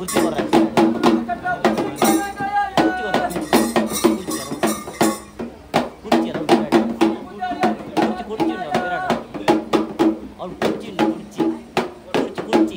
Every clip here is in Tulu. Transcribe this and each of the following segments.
ಕುರ್ಚಿ ಕೊರ ಕುರ್ಚಿ ಕೊರ ಕುರ್ಚಿ ಕುರ್ಚಿ ಕುರ್ಚಿ ಅವ್ಳು ಕುರ್ಚಿ ಕುರ್ಚಿ ಕುರ್ಚಿ ಕುರ್ಚಿ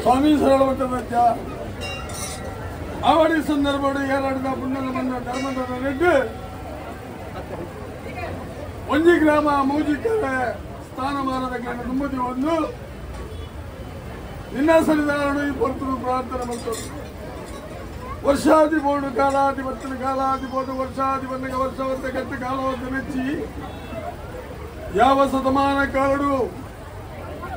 ಸ್ವಾಮಿ ಸರಳವತ್ತ ಆವಡಿ ಸಂದರ್ಭ ಏರಾಡಿದ ಪುಣ್ಯದ ಬಂದ ಧರ್ಮದ ರೆಡ್ಡಿ ಒಂಜಿ ಗ್ರಾಮ ಮೂಜಿಕೆರೆ ಸ್ಥಾನಮಾನದ ಗ್ರಾಮ ತುಂಬದಿ ಒಂದು ನಿನ್ನ ಸನ್ನಿಧಾನ ಈ ಪೊರ್ತರು ಪ್ರಾರ್ಥನೆ ಮತ್ತು ವರ್ಷಾದಿ ಬೋಡು ಕಾಲಾದಿ ಬತ್ತನ ಕಾಲಾದಿ ಬೋಡು ವರ್ಷಾದಿ ಬಂದಾಗ ವರ್ಷವಂತ ಕೆಟ್ಟ ಕಾಲವಂತ ಮೆಚ್ಚಿ ಯಾವ ಶತಮಾನ ಕಾಲಡು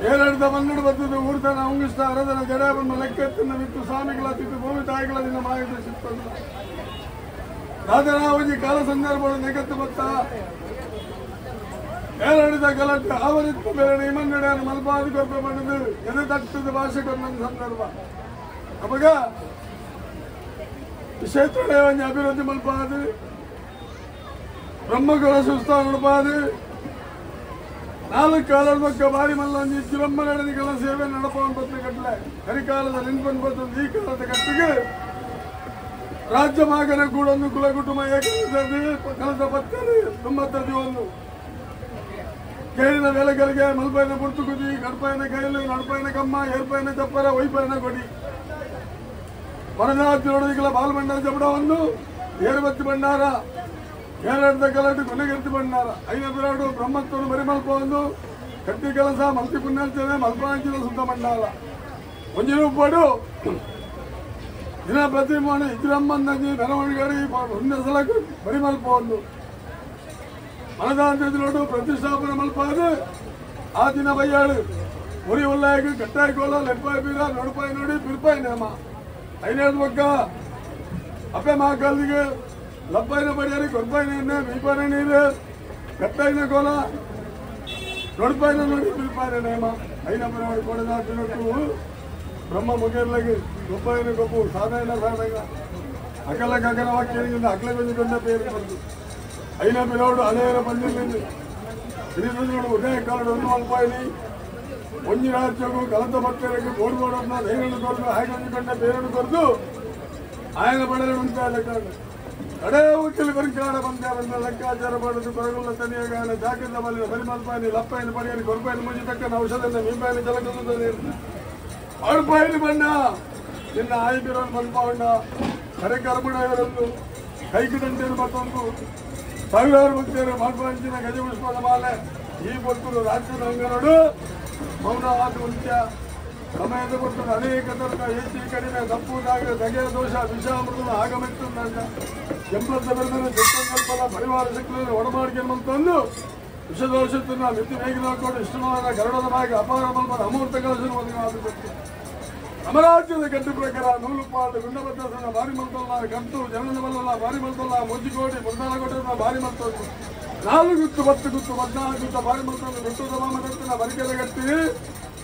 ಏರಡಿದ ಬಂಗಡು ಬದ್ದದು ಊರ್ದನ ಅಂಗುಷ್ಟ ಅರದನ ಜಡಾಬನ್ನ ಲೆಕ್ಕೆತ್ತಿನ ಬಿಟ್ಟು ಸ್ವಾಮಿಗಳ ತಿಟ್ಟು ಭೂಮಿ ತಾಯಿಗಳ ದಿನ ಮಾಹಿತಿ ಸಿಗ್ತದ ರಾಜರಾವಜಿ ಕಾಲ ಸಂದರ್ಭ ನೆಗತ್ತು ಬತ್ತ ಏರಡಿದ ಗಲಾಟೆ ಆವರಿತ್ತು ಬೇರೆ ಇಮಂಗಡೆಯನ್ನು ಮಲ್ಪಾದಿ ಕೊಪ್ಪೆ ಬಂದದ್ದು ಎದೆ ತಟ್ಟದ ಭಾಷೆ ಕೊಂದೊಂದು ಸಂದರ್ಭ ಅವಾಗ ಕ್ಷೇತ್ರ ಅಭಿವೃದ್ಧಿ ಮಲ್ಪಾದು ಬ್ರಹ್ಮಗಳ ಸುಸ್ಥಾನ ನಡಪಾದು ನಾಲ್ಕು ಕಾಲದ ಪಕ್ಕ ಬಾರಿ ಮಲ್ಲೊಂದು ಬ್ರಹ್ಮಗಣನಿಗಳ ಸೇವೆ ನಡಪವನ್ ಪತ್ರ ಕಟ್ಟಲೆ ಹರಿಕಾಲದ ನಿನ್ಪನ್ ಪತ್ರ ಈ ಕಾಲದ ಕಟ್ಟಿಗೆ ರಾಜ್ಯ ಮಾಗನ ಕೂಡೊಂದು ಕುಲ ಕುಟುಂಬ ಏಕ ಪತ್ತಲ್ಲಿ ತುಂಬತ್ತದಿ ಒಂದು ಕೇಳಿನ ವೇಳೆಗಳಿಗೆ ಮಲ್ಪೈನ ಪುರ್ತು ಕುದಿ ಗಡ್ಪೈನ ಕೈಲು ನಡಪೈನ ಕಮ್ಮ ಏರ್ಪೈನ ಚಪ್ಪರ ಒಯ್ಪೈನ ಕೊಡಿ ಮರನಾಥಿಗಳ ಬಾಲ್ಬಂಡಾರ ಜಬಡವನ್ನು ಏರುಬತ್ತಿ ಭಂಡಾರ ಏರಡ್ದ ಗಲಾಟೆ ಕೊನೆಗೆರ್ತಿ ಭಂಡಾರ ಐನ ಬಿರಾಡು ಬ್ರಹ್ಮತ್ವನು ಮರಿಮಲ್ಪ ಒಂದು ಕಟ್ಟಿ ಕೆಲಸ ಮಲ್ತಿ ಪುಣ್ಯಾರ್ಚನೆ ಮಲ್ಪಾಂಚಿನ ಸುತ್ತ ಭಂಡಾರ ಒಂಜಿ ರೂಪಾಡು ದಿನ ಪ್ರತಿ ಮನೆ ಇದ್ರಮ್ಮಂದಂಜಿ ಮೆರವಣಿಗೆ ಹುಣ್ಣ ಸಲಕ್ಕೆ ಮರಿಮಲ್ಪ ಒಂದು ಮನದಾಂತೋಡು ಪ್ರತಿಷ್ಠಾಪನೆ ಮಲ್ಪಾದು ಆ ದಿನ ಬಯ್ಯಾಳು ಉರಿ ಉಲ್ಲಾಯకు ಕಟ್ಟಾಯ ಕೋಲ ಲೆಪ್ಪಾಯ ಬೀರ ನಡುಪಾಯ ನೋಡಿ ಪಿರ್ಪಾಯ ನೇಮ ಐನೇಳು ಪಕ್ಕ ಅಪ್ಪೆ ಮಹಾಕಾಲಿಗೆ ಲಪ್ಪಾಯಿನ ಬಡಿಯಾರಿ ಕೊರ್ಪಾಯಿನ ಎಣ್ಣೆ ಮೀಪಾಯಿನ ನೀರು ಕಟ್ಟಾಯಿನ ಕೋಲ ನಡುಪಾಯಿನ ನೋಡಿ ಪಿರ್ಪಾಯಿನ ನೇಮ ಐನಪ್ಪನ ಕೊಡದಾಟಿನಟ್ಟು ಬ್ರಹ್ಮ ಮುಗೇರ್ಲಾಗಿ ಗೊಪ್ಪಾಯಿನ ಗೊಪ್ಪು ಸಾಧಾರಣ ಸಾಧಕ ಅಕಲ ಗಗನ ವಾಕ್ಯದಿಂದ ಅಕಲ ಕೊಂಡ ಪೇರು ಬಂದು ಐನ ಪಿರೋಡು ಅಲೆಯರ ಬಂದಿಲ್ಲ ಹಿರಿದು ಉದಯ ಕಾಲಡು ಒಂದು ಮಲ್ಪಾಯಿನಿ ಒಂಜಿ ರಾಜ್ಯಕ್ಕೂ ಕಲತ ಭಕ್ತರಿಗೆ ಬೋರ್ಡ್ ಬೋಡನ್ನ ಧೈರ್ಯ ಕೊರದು ಹಾಗೆ ಬೇರನ್ನು ಕೊರದು ఆయన ಬಡಲು ಉಂಟಾದ ಕಡೆ ಉಕ್ಕಿಲು ಬರಿಕಾಡ ಬಂದ ಬಂದ ಲೆಕ್ಕಾಚಾರ ಪಡೆದು ಕೊರಗುಲ್ಲ ತನಿಯಗಾನ ಜಾಕದ ಬಲಿನ ಬರಿಮಲ್ಪಾನಿ ಲಪ್ಪೈನ ಪಡಿಯని ಕೊರಪಾಯಿನ ಮುಂಜಿ ತಕ್ಕನ ಔಷಧನ ಮೀಪಾಯಿನ ಜಲಕದ ಅಡುಪಾಯಿನ ಬಣ್ಣ ನಿನ್ನ ಆಯ್ಬಿರೋನು ಮಲ್ಪಾಂಡ ಕರೆ ಕರ್ಮುಡವರೊಂದು ಕೈಕಿದಂಟೇನು ಮತ್ತೊಂದು ಸಾವಿರಾರು ಭಕ್ತಿಯರು ಮಲ್ಪಂಚಿನ ಗಜಪುಷ್ಪದ ಮಾಲೆ ಈ ಭಕ್ತರು ರಾಜ್ಯದ ಅಂಗನೋಡು ಮೌನವಾದ ಉಂತ್ಯ ಸಮಯದ ಕೊಟ್ಟು ಅನೇಕ ತರಕ ಹೆಚ್ಚಿ ಕಡಿಮೆ ತಪ್ಪು ದಾಗ ದಗೆಯ ದೋಷ ವಿಷಾಮೃತನ ಆಗಮಿಸ್ತಂದ ಎಂಬತ್ತ ಬೆಳೆದರೆ ಚಿತ್ತಂಕಲ್ಪನ ಪರಿವಾರ ಶಕ್ತಿಯನ್ನು ಒಡಮಾಡಿಕೆಂಬಂತಂದು ವಿಷದೋಷತನ್ನ ಮಿತಿ ಮೇಗಿನ ಇಷ್ಟವಾದ ಗರುಡದ ಭಾಗ ಅಪಾರ ಮಲ್ಪನ ಅಮೂರ್ತ ಕಲಶನ ಅಮರಾಜ್ಯದ ಗಡ್ಡು ಪ್ರಕಾರ ನೂಲುಪಾಡು ಗುಂಡಭದ್ರಸನ ಭಾರಿ ಮಲ್ತಲ್ಲ ಗಂಟು ಜನನ ಬಲ್ಲ ಭಾರಿ ಮಲ್ತಲ್ಲ ಮುಜ್ಜಿಕೋಡಿ ಮುರ್ದಾಲಕೋಟೆ ಭಾರಿ ಮಲ್ತದ್ದು 4 ಗುತ್ತು 10 ಗುತ್ತು 14 ಗುತ್ತ ಭಾರಿ ಮಲ್ತದ್ದು ಗುಟ್ಟುದ ಮಾಮದತ್ತಿನ ಬರಿಕೆದ ಗಟ್ಟಿ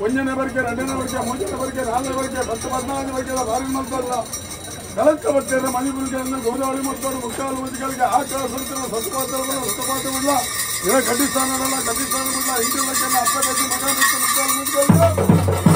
1ನೇ ಬರಿಕೆ 2ನೇ ಬರಿಕೆ 3ನೇ ಬರಿಕೆ 4ನೇ ಬರಿಕೆ 10 14 ಬರಿಕೆ ಭಾರಿ ಮಲ್ತಲ್ಲ ಕಲಕ್ಕ ಬತ್ತಿರ ಮಣಿಪುರಿಕೆಯನ್ನು ಗೋದಾವರಿ ಮೊತ್ತೋಡು ಮುಕ್ಕಾಲು ಮುಜ್ಜಿಗಳಿಗೆ ಆಕಳ ಸುರಿತನ ಸತ್ಪಾತ್ರವಲ್ಲ ಸತ್ಪಾತ್ರವಿಲ್ಲ ಇರ ಕಡ್ಡಿಸ್ಥಾನವಲ್ಲ ಕಡ್ಡಿಸ್ಥಾನವಿಲ್ಲ ಇಂಟಿಲ್ಲಕ್ಕೆ ಅಪ್ಪ ಮಗ ಮುಕ್ಕಾಲು ಮುಜ್ಜಿಗಳಿಗೆ